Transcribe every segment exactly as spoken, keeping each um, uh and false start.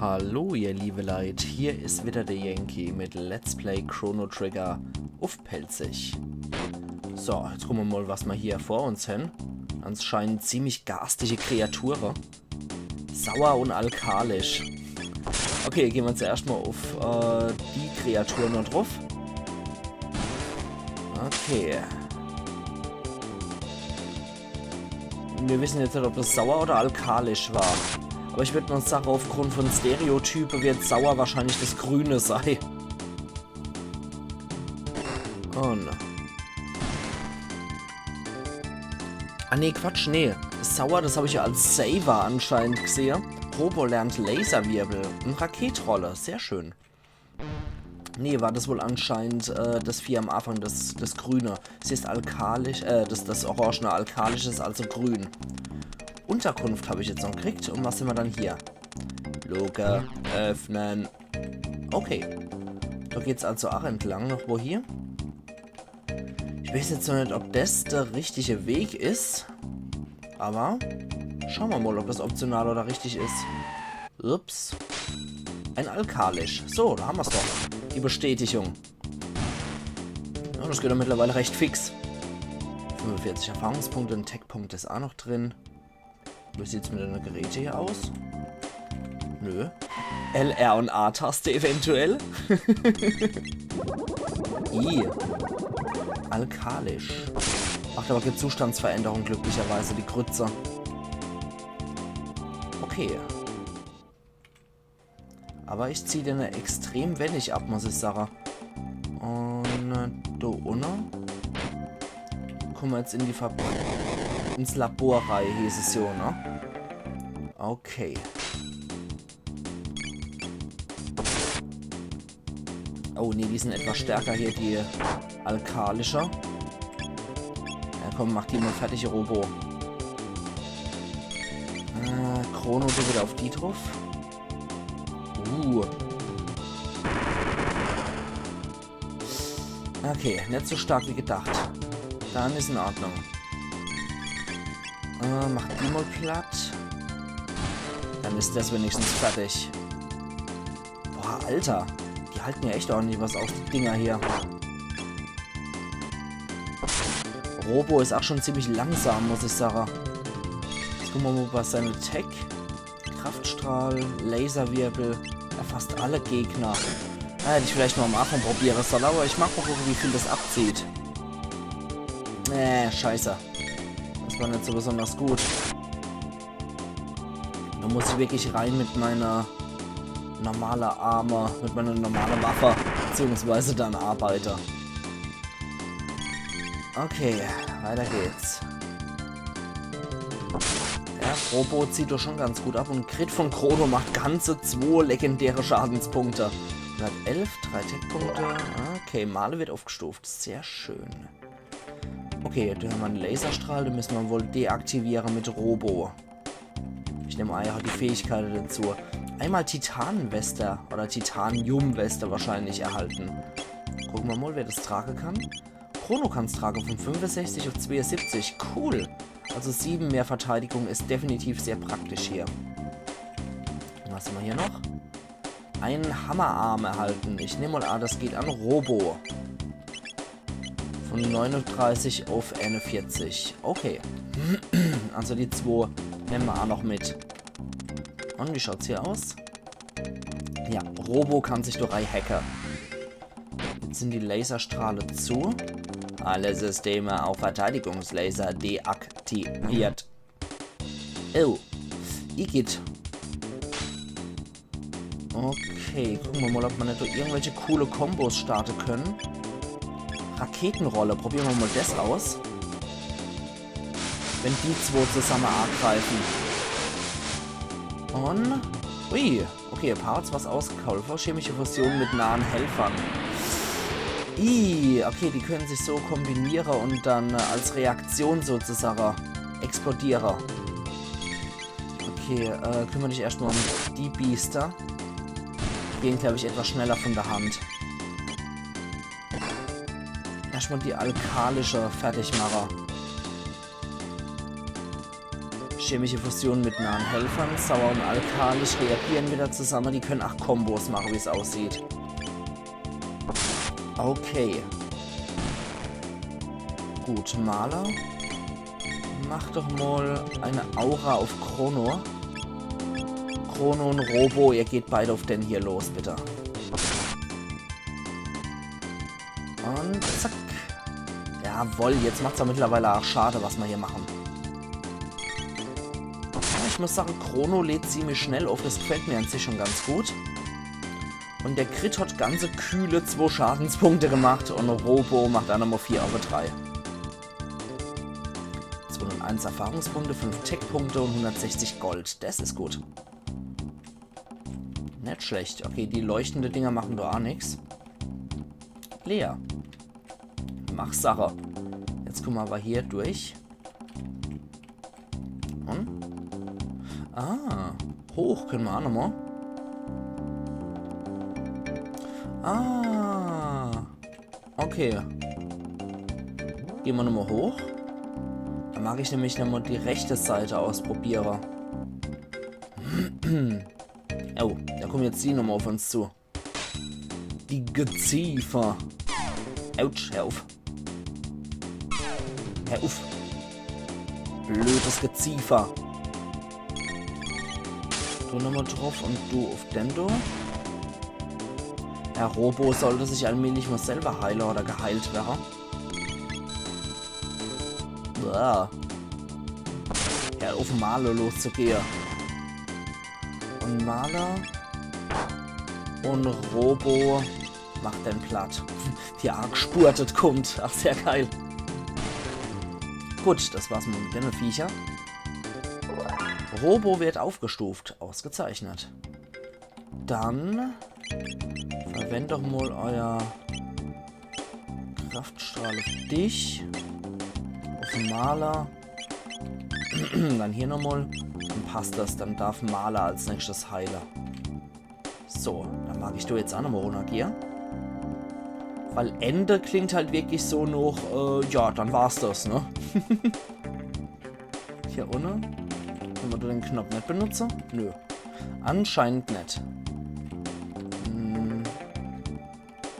Hallo ihr liebe Leit, hier is wieder der Yankee mit Let's Play Chrono Trigger uff Pälzisch. So, jetzt gucke mer mal, was mer hier vor uns hän. Anscheinend ziemlich garstige Kreature. Sauer und alkalisch. Okay, gehn mer zuerscht mal uff äh, die Kreatur noch druff. Okay. Mir wissen jetzt net, ob das sauer oder alkalisch war. Aber ich würd mal sage, aufgrund von Stereotype wird sauer wahrscheinlich das Grüne sei. Oh no. Ah nee, Quatsch, nee. Sauer, das hab ich ja als Saver anscheinend gesehe. Robo lernt Laserwirbel und Raketrolle. Sehr schön. Nee, war das wohl anscheinend äh, das Vieh am Anfang, das, das Grüne. Es is alkalisch, äh, das, das Orangene alkalisch is, also grün. Unterkunft hab ich jetzt noch gekriegt. Und was hän mer dann hier? Luke, öffnen. Okay. Da geht's also auch entlang, noch wo hier. Ich weiß jetzt noch net, ob das der richtige Weg is. Aber schaue mer mal, ob das optional oder richtig is. Ups. Ein alkalisch. So, da hän mer's doch. Die Bestätigung. Ja, das geht ja mittlerweile recht fix. Fünfundvierzig Erfahrungspunkte, ein Tech-Punkt is auch noch drin. Wie sieht's mit den Geräten hier aus? Nö. L R und A-Taste eventuell? I. Alkalisch. Macht aber keine Zustandsveränderung glücklicherweise, die Grütze. Okay. Aber ich zieh dene extrem wenig ab, muss ich sage. Und äh, da unne. Gucke mer jetzt in die Fabrik. Ins Labor rei, hieß es so, ne? Okay. Oh nee, die sind etwas stärker hier, die alkalische. Ja komm, mach die mal fertig, Robo. Äh, Chrono, du wieder auf die drauf. Uh. Okay, net so stark wie gedacht. Dann is in Ordnung. Äh, mach die mal platt. Dann is das wenigstens fertig. Boah, Alter. Die halten ja echt ordentlich was aus, die Dinger hier. Robo is auch schon ziemlich langsam, muss ich sage. Jetzt gucke mer mal, was seine Tech. Kraftstrahl, Laserwirbel, erfasst alle Gegner. Da hätt ich vielleicht noch am Anfang probiere solle, aber ich mag mal gucke, wie viel das abzieht. Äh, scheiße. Das war net so besonders gut. Da muss ich wirklich rein mit meiner normale Arme, mit meiner normale Waffe, beziehungsweise dann arbeite. Okay, weiter geht's. Ja, Robo zieht doch schon ganz gut ab und Crit von Chrono macht ganze zwei legendäre Schadenspunkte. Hundertelf, drei Tech-Punkte. Okay, Marle wird aufgestuft. Sehr schön. Okay, da hän mer en Laserstrahl, den müsse mer wohl deaktiviere mit Robo. Ich nemm an, er hat die Fähigkeit dazu. Einmal Titanweste oder Titaniumweste wahrscheinlich erhalten. Gucke mer mal, wer das trage kann. Chrono kann's trage, von fünfundsechzig auf zweiundsiebzig. Cool. Also sieben mehr Verteidigung is definitiv sehr praktisch hier. Was hän mer hier noch? Einen Hammerarm erhalten. Ich nehm mal an, das geht an Robo. Von neununddreißig auf einundvierzig. Okay. Also die zwei nemme mer auch noch mit. Und wie schaut's hier aus? Ja, Robo kann sich do rei hacke. Jetzt sind die Laserstrahle zu. Alle Systeme, auch Verteidigungslaser, deaktiviert. Oh. Igitt. Okay, gucke mer mal, ob mer net do irgendwelche coole Kombos starte könne. Raketenrolle, probiere mer mal das aus. Wenn die zwei zusamme angreife. Und... Ui, okay, Parts was ausgeholfe. Chemische Fusion mit nahen Helfern. Ih, okay, die können sich so kombiniere und dann äh, als Reaktion sozusagen explodiere. Okay, äh, kümmere dich erstmal um die Biester. Gehen, glaub ich, etwas schneller von der Hand. Erstmal die alkalische fertig mache. Chemische Fusion mit nahen Helfern, sauer und alkalisch, reagieren wieder zusammen. Die können ach Kombos machen, wie's aussieht. Okay. Gut, Marle. Mach doch mal eine Aura auf Chrono. Chrono und Robo, ihr geht beide auf den hier los, bitte. Und zack. Jawohl, jetzt macht's ja mittlerweile auch schade, was wir hier machen. Ja, ich muss sagen, Chrono lädt ziemlich schnell auf. Das gefällt mir an sich schon ganz gut. Und der Crit hat ganze kühle zwei Schadenspunkte gemacht und Robo macht dann nochmal vier auf drei. Zweihunderteins Erfahrungspunkte, fünf Tech-Punkte und hundertsechzig Gold. Das ist gut. Nicht schlecht. Okay, die leuchtende Dinger machen da auch nix. Lea. Mach Sache. Jetzt kommen wir aber hier durch. Und? Ah, hoch können wir auch nochmal. Ah, okay. Gehen wir nochmal hoch. Da mag ich nämlich nochmal die rechte Seite ausprobieren. Oh, da kommen jetzt die nochmal auf uns zu. Die Geziefer. Autsch, hör auf. Hör auf. Blödes Geziefer. Du nochmal drauf und du auf den do. Der Robo sollte sich allmählich mal selber heilen oder geheilt werden. Bäh. Ja, auf Marle loszugehen. Und Marle und Robo macht den platt. Die Argspurtet kommt. Ach, sehr geil. Gut, das war's mal mit den Viecher. Robo wird aufgestuft. Ausgezeichnet. Dann verwendet doch mal euer Kraftstrahl auf dich. Auf Marle. Dann hier nochmal. Dann passt das. Dann darf Marle als nächstes heilen. So, dann mag ich da jetzt auch nochmal runtergehen. Weil Ende klingt halt wirklich so noch, äh, ja, dann war's das, ne? Hier unten. Können wir da den Knopf nicht benutzen? Nö. Anscheinend nicht. Hm.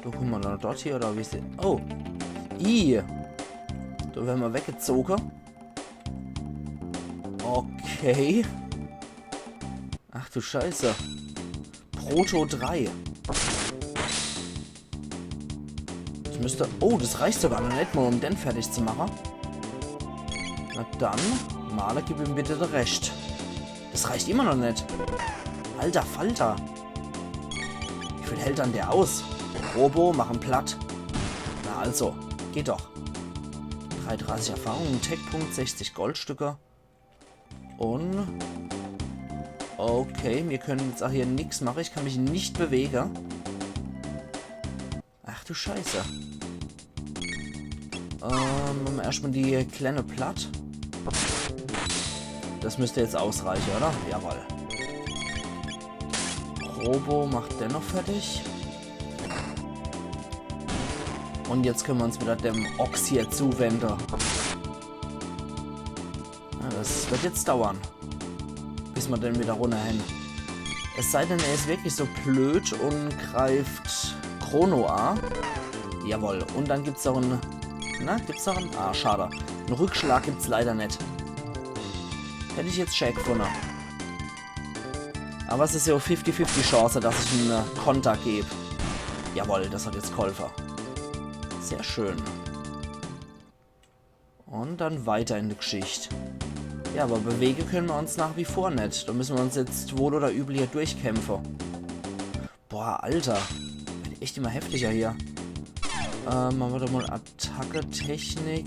Da kommen wir noch dort hier, oder wie ist die? Oh. I. Da werden wir weggezogen. Okay. Ach du Scheiße. Proto drei. Das müsste... Oh, das reicht sogar noch nicht mal, um den fertig zu machen. Na dann, Marle, gib ihm bitte den Rest. Das reicht immer noch nicht. Alter Falter. Wie viel hält dann der aus? Robo, mach ihn platt. Na also, geht doch. Drei dreißig Erfahrung, ein Tech-Punkt, sechzig Goldstücke. Und... Okay, wir können jetzt auch hier nix machen. Ich kann mich nicht bewegen. Ach du Scheiße. Ähm, machen wir erstmal die kleine platt. Das müsste jetzt ausreichen, oder? Jawohl. Robo macht den noch fertig. Und jetzt können wir uns wieder dem Ochs hier zuwenden. Ja, das wird jetzt dauern, bis wir den wieder runter haben. Es sei denn, er ist wirklich so blöd und greift Chrono an. Jawohl, und dann gibt's auch einen... Na, gibt's auch einen... Ah, schade. Einen Rückschlag gibt's leider nicht. Hätte ich jetzt schäk gefunden. Aber es ist ja auch fifty fifty Chance, dass ich einen Konter gebe. Jawohl, das hat jetzt geholfen. Sehr schön. Und dann weiter in die Geschichte. Ja, aber bewegen können wir uns nach wie vor nicht. Da müssen wir uns jetzt wohl oder übel hier durchkämpfen. Boah, Alter. Wird echt immer heftiger hier. Ähm, machen wir doch mal Attacke, Technik.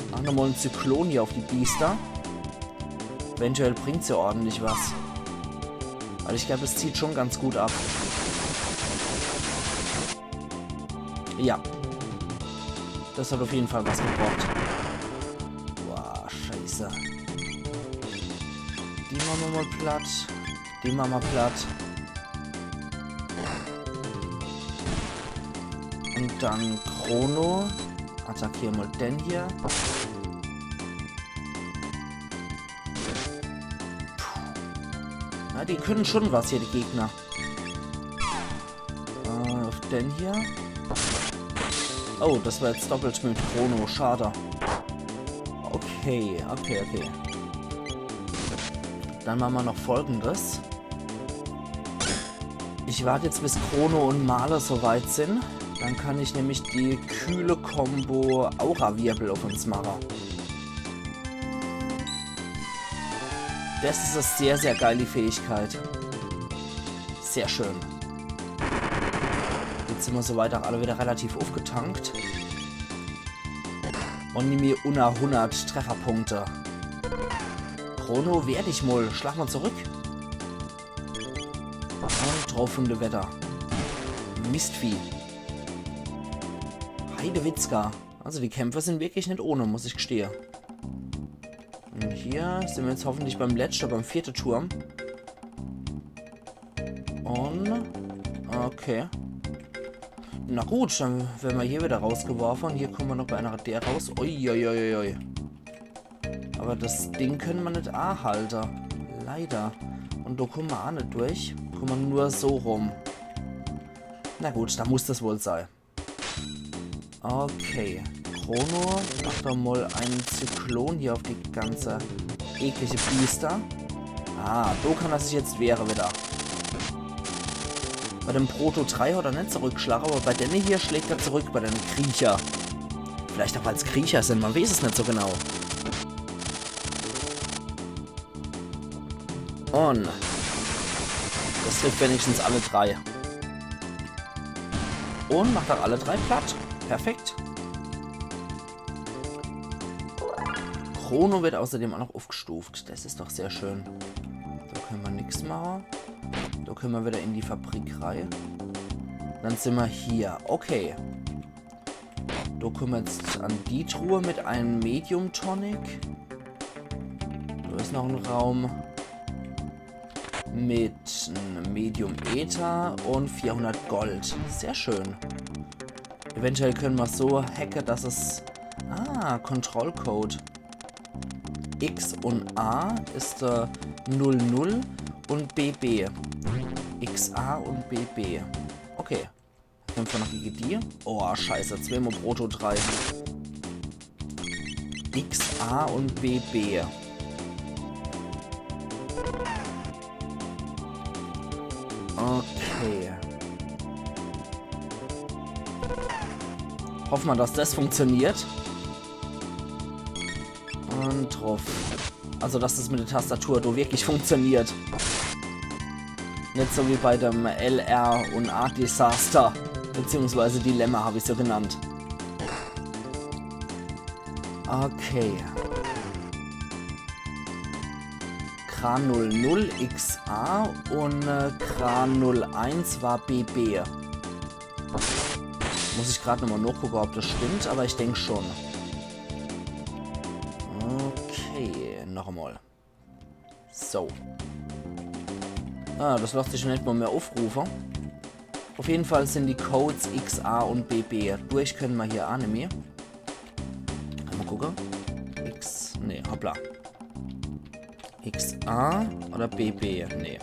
Machen wir mal einen Zyklon hier auf die Biester. Eventuell bringt's ja ordentlich was. Weil ich glaube, das zieht schon ganz gut ab. Ja. Das hat auf jeden Fall was gebracht. Boah, scheiße. Die machen wir mal platt. Die machen wir platt. Und dann Chrono. Attackieren mal den hier. Ja, die können schon was hier, die Gegner. Äh, uff den hier. Oh, das war jetzt doppelt mit Chrono. Schade. Okay, okay, okay. Dann machen wir noch Folgendes. Ich warte jetzt, bis Chrono und Marle soweit sind. Dann kann ich nämlich die kühle Combo Aura-Wirbel auf uns machen. Das ist eine sehr, sehr geile Fähigkeit. Sehr schön. Jetzt sind wir soweit auch alle wieder relativ aufgetankt. Und nimmi unner hundert Trefferpunkte. Chrono, wehr dich mal. Schlag mal zurück. Und drauf, Hundewetter. Mistvieh. Heidewitzka. Also die Kämpfe sind wirklich nicht ohne, muss ich gestehe. Und hier sind wir jetzt hoffentlich beim letzten, beim vierten Turm. Und... Okay. Na gut, dann werden wir hier wieder rausgeworfen. Und hier kommen wir noch bei einer der raus. Uiuiuiui. Aber das Ding können wir nicht anhalten. Leider. Und da kommen wir auch nicht durch. Kommen wir nur so rum. Na gut, da muss das wohl sein. Okay. Chrono, mach doch mal einen Zyklon hier auf die ganze eklige Biester. Ah, da kann er sich jetzt wehren wieder. Bei dem Proto drei hat er nicht zurückgeschlagen, aber bei denen hier schlägt er zurück, bei den Kriecher. Vielleicht auch, weil's Kriecher sind, man weiß es nicht so genau. Und das trifft wenigstens alle drei. Und macht auch alle drei platt. Perfekt. Chrono wird außerdem auch noch aufgestuft. Das ist doch sehr schön. Da können wir nichts machen. Da können wir wieder in die Fabrik rein. Dann sind wir hier. Okay. Da kommen wir jetzt an die Truhe mit einem Medium Tonic. Da ist noch ein Raum mit einem Medium Ether und vierhundert Gold. Sehr schön. Eventuell können wir so hacken, dass es... Ah, Kontrollcode. X und A ist äh, null null und B B. X A und B B. Okay. Kämpfen wir noch gegen die. Oh, scheiße. Zweimal Proto drei. X A und B B. Okay. Hoffen wir, dass das funktioniert. Und drauf. Also, dass das mit der Tastatur do wirklich funktioniert. Nicht so wie bei dem L R und A Desaster. Beziehungsweise Dilemma habe ich so genannt. Okay. Kran null null X A und äh, Kran null eins war B B. Muss ich gerade nochmal nachgucken, ob das stimmt, aber ich denke schon. Okay, noch einmal. So. Ah, das lässt sich schon nicht mal mehr aufrufen. Auf jeden Fall sind die Codes X A und B B. Durch können wir hier auch nicht mehr. Mal gucken. X. Nee, hoppla. X A oder B B? Nee.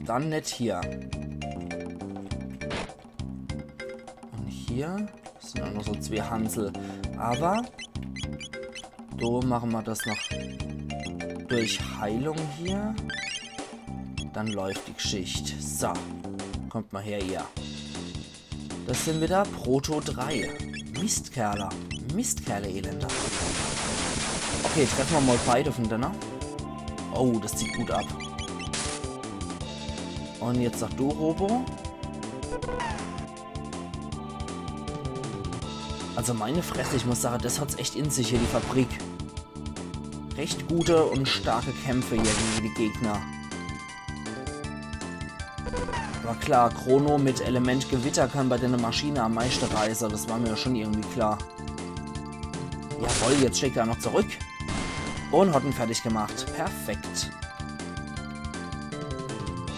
Dann nicht hier. Und hier sind auch noch so zwei Hansel. Aber do machen wir das noch durch Heilung hier. Dann läuft die Geschichte. So, kommt mal her, ihr. Das sind wieder Proto drei. Mistkerle. Mistkerle, Elender. Okay, treffen wir mal beide von denen. Oh, das zieht gut ab. Und jetzt noch du, Robo. Also meine Fresse, ich muss sagen, das hat's echt in sich hier, die Fabrik. Recht gute und starke Kämpfe hier gegen die Gegner. War klar, Chrono mit Element Gewitter kann bei der Maschine am meisten reißen, das war mir ja schon irgendwie klar. Jawohl, jetzt schlägt er noch zurück. Und hat ihn fertig gemacht. Perfekt.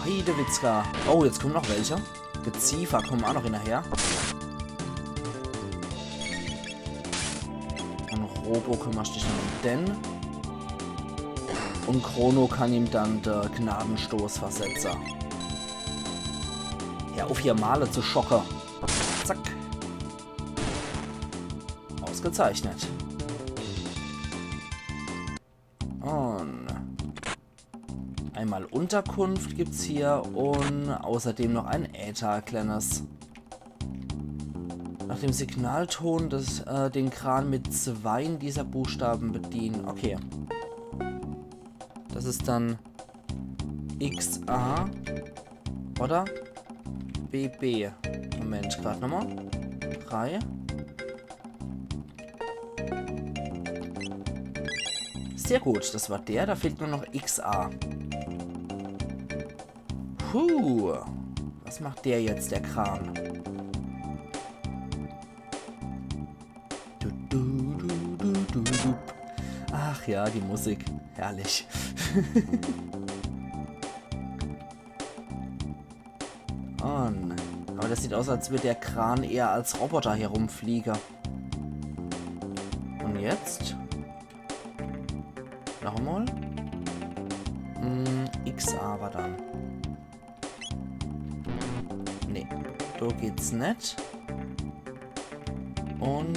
Heidewitzka. Oh, jetzt kommen noch welche. Geziefer kommen auch noch hinterher. Und Robo, kümmerst dich noch um den. Un Chrono kann ihm dann de Gnadestoß versetze. Ja, uff hier Marle zu schocke. Zack. Ausgezeichnet. Un einmal Unterkunft gibt's hier un außerdem noch ein Äther, kleines. Nach dem Signalton des, äh, den Kran mit zweien dieser Buchstaben bedienen. Okay. Das is dann X A. Oder? B B. Moment, grad nochmal. Drei. Sehr gut, das war der. Da fehlt nur noch X A. Puh. Was macht der jetzt, der Kran? Du, du, du, du, du, du. Ach ja, die Musik. Herrlich. Oh nein. Aber das sieht aus, als würd der Kran eher als Roboter hier rumfliege. Un jetzt? Noch einmal? Hm, X A war dann. Nee, do geht's net. Un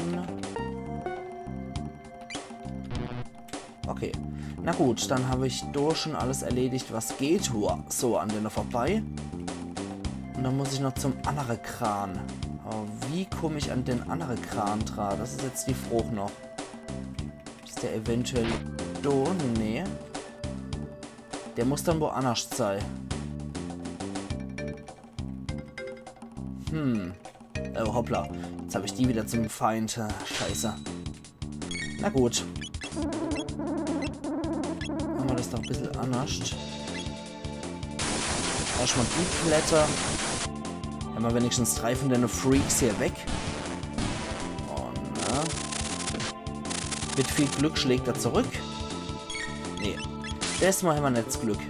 okay. Na gut, dann hab ich do schon alles erledigt, was geht. Hua, so, an denne vorbei. Un dann muss ich noch zum annere Kran. Aber wie komm ich an den annere Kran dra? Das is jetzt die Froch noch. Is der eventuell do? Nee. Der muss dann woannerscht sei. Hm. Oh, hoppla. Jetzt hab ich die wieder zum Feind. Äh, Scheiße. Na gut. Mache mer das doch e bissel annerscht. Erschtmal die Plätte. Hämmer wenigstens drei von denne Freaks hier weg. Oh, ne? Mit viel Glück schlägt er zurück. Nee. Desmal hämmer net das Glück.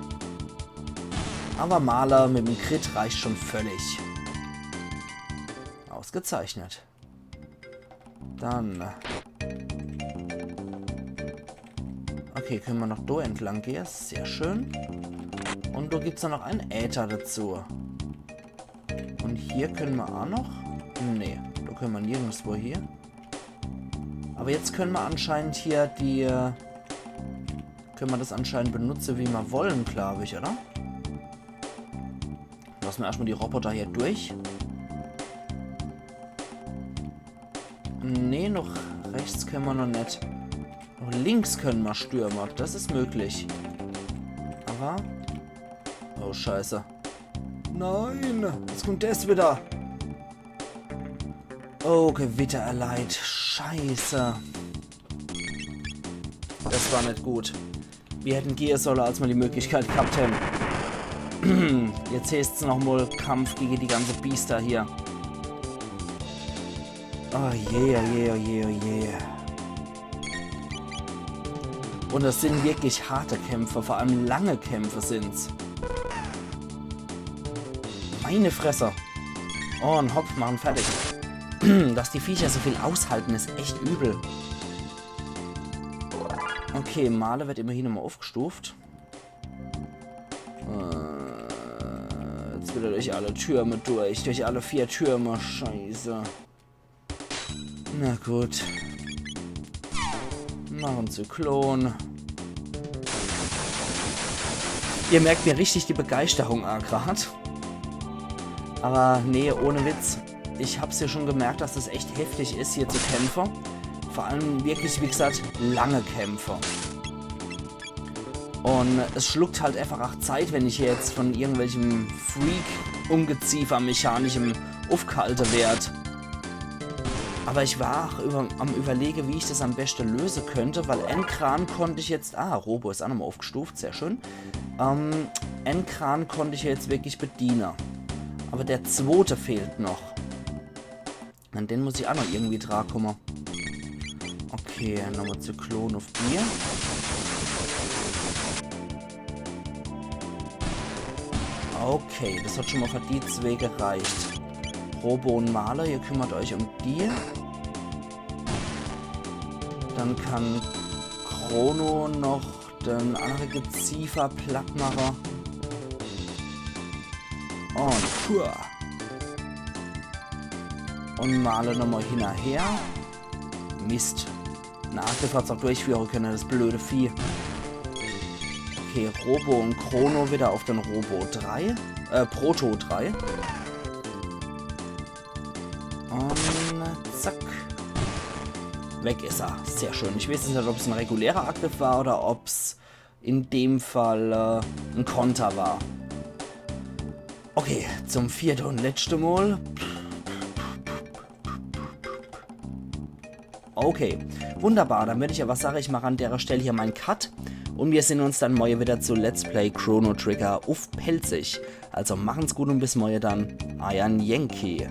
Aber Marle mit dem Crit reicht schon völlig. Ausgezeichnet. Dann. Okay, können mer noch do entlang gehe. Sehr schön. Un do gibt's dann noch ein Äther dazu. Un hier können mer auch noch. Nee, do können mer nirgendswo hier. Aber jetzt können mer anscheinend hier die. Äh, können mer das anscheinend benutze, wie mer wollen, glaub ich, oder? Lass mer erschtmal die Roboter hier durch. Nee, noch rechts können mer noch net. Noch links können mer stürme. Das is möglich. Aber. Oh, Scheiße. Nein! Jetzt kommt das wieder. Oh, Gewitter erleid. Scheiße. Das war net gut. Mir hätten gehe solle, als mer die Möglichkeit gehabt hätten. Jetzt heißt's nochmal Kampf gegen die ganze Biester hier. Oh je, oh je, oh je, oh je. Un das sind wirklich harte Kämpfe, vor allem lange Kämpfe sind's. Meine Fresse. Oh, un hopp, mach en fertig. Dass die Viecher so viel aushalten, is echt übel. Okay, Marle wird immerhin nochmal aufgestuft. Äh, jetzt wieder durch alle Türme durch, durch alle vier Türme. Scheiße. Na gut. Noch en Zyklon. Ihr merkt mir richtig die Begeisterung a grad. Aber nee, ohne Witz. Ich hab's ja schon gemerkt, dass das echt heftig is, hier zu kämpfe. Vor allem wirklich, wie gesagt, lange Kämpfe. Un es schluckt halt einfach auch Zeit, wenn ich hier jetzt von irgendwelchem Freak-Ungeziefer mechanischem aufgehalte werd. Aber ich war auch über, am Überlege, wie ich das am beste löse könnte, weil en Kran konnt ich jetzt, ah, Robo is auch nochmal aufgestuft, sehr schön. Ähm, en Kran konnt ich jetzt wirklich bediene. Aber der zwote fehlt noch. An den muss ich auch noch irgendwie drankomme. Okay, nochmal Zyklon auf die. Okay, das hat schon mal für die zwei gereicht. Robo und Marle, ihr kümmert euch um die. Dann kann Chrono noch den annere Geziefer platt mache. Und pur. Und male nochmal hinnerher. Mist. Na, Angriff hat's auch durchführen können, das blöde Vieh. Okay, Robo und Chrono wieder auf den Robo drei. Äh, Proto drei. Und zack. Weg is er. Sehr schön. Ich weiß jetzt net, ob's en regulärer Angriff war oder ob's in dem Fall äh, en Konter war. Okay, zum vierte und letzte Mal. Okay, wunderbar. Dann würd ich aber sage, ich mache an derer Stell hier mein Cut. Und wir sehn uns dann morje wieder zu Let's Play Chrono Trigger uff Pälzisch. Also machen's gut und bis morje dann. Eier Yankee.